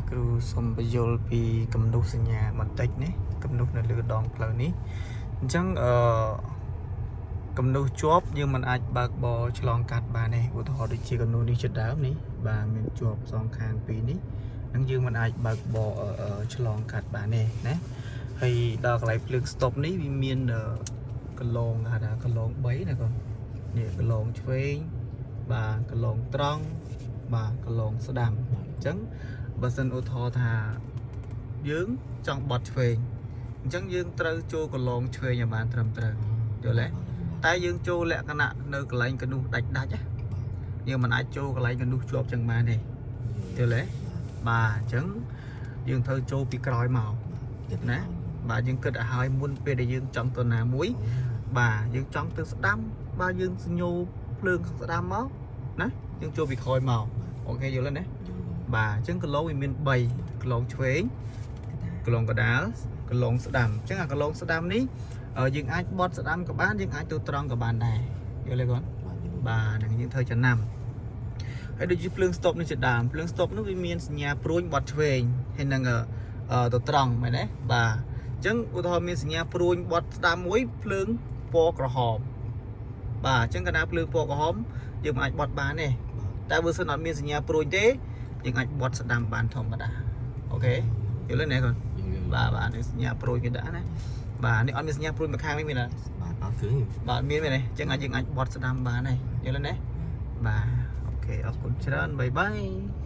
គ្រូសុំបញ្យល់ពីគំនូសសញ្ញាបន្តិចណាគំនូសនៅលើដងផ្លូវនេះអញ្ចឹងអឺគំនូសជាប់យើងមិនអាចបើកបរឆ្លងកាត់បានទេឧទាហរណ៍ដូចជាគំនូសនេះជាដើមនេះបាទមានជាប់សងខាងពីរនេះនឹងយើងមិនអាចបើកបរអឺឆ្លងកាត់បានទេណាហើយដល់កន្លែងភ្លើង stop នេះវាមានកន្លងគេហៅថាកន្លង3ណាកូននេះកន្លងឆ្វេងបាទកន្លងត្រង់បាទកន្លងស្ដាំអញ្ចឹងបើសិនឧទាហរណ៍ថាយើងចង់បត់ឆ្វេងអញ្ចឹងយើងត្រូវចូលកន្លងឆ្វេងឲ្យបានត្រឹមត្រូវយល់ទេតែយើងចូលលក្ខណៈនៅកន្លែងកនុះដាច់ដាច់ណាយើងមិនអាចចូលកន្លែងកនុះជាប់ចឹងបានទេយល់ទេបាទអញ្ចឹងយើងត្រូវចូលពីក្រោយមកណាបាទយើងគិតឲ្យហើយមុនពេលដែលយើងចង់ទៅណាមួយ បាទយើងចង់ទៅស្ដាំបាទយើងសញ្ញោភ្លើងស្ដាំមកណាយើងចូលពីក្រោយមក OK យល់ទេណាបាទអញ្ចឹងគីឡូវាមាន3គីឡូឆ្វេងគីឡូកដាលគីឡូស្ដាំអញ្ចឹងអាគីឡូស្ដាំនេះយើងអាចបត់ស្ដាំក៏បានយើងអាចទៅត្រង់ក៏បានដែរយល់ទេគាត់បាទហ្នឹងយើងត្រូវចំណាំហើយដូចជាភ្លើង stop នេះជាដើមភ្លើង stop នោះវាមានសញ្ញាព្រួញបត់ឆ្វេងហើយនឹងទៅត្រង់មែនទេបាទអញ្ចឹងឧទាហរណ៍មានសញ្ញាព្រួញបត់ស្ដាំមួយភ្លើងពណ៌ក្រហមបាទអញ្ចឹងកាលណាភ្លើងពណ៌ក្រហមយើងមិនអាចបត់បានទេតែបើសិនអត់មានសញ្ញាព្រួញទេយើងអាចបត់ស្ដាំបានធម្មតាOK យល់ទេណាកូនបាទបាទនេះសញ្ញាព្រួញគេដាក់ណាបាទនេះអត់មានសញ្ញាព្រួញមកខាងនេះមានទេ បាទអត់ឃើញ បាទមានមែនទេអញ្ចឹងអាចយើងអាចបត់ស្ដាំបានហើយយល់ទេណាបាទ OK អរគុណច្រើន bye bye.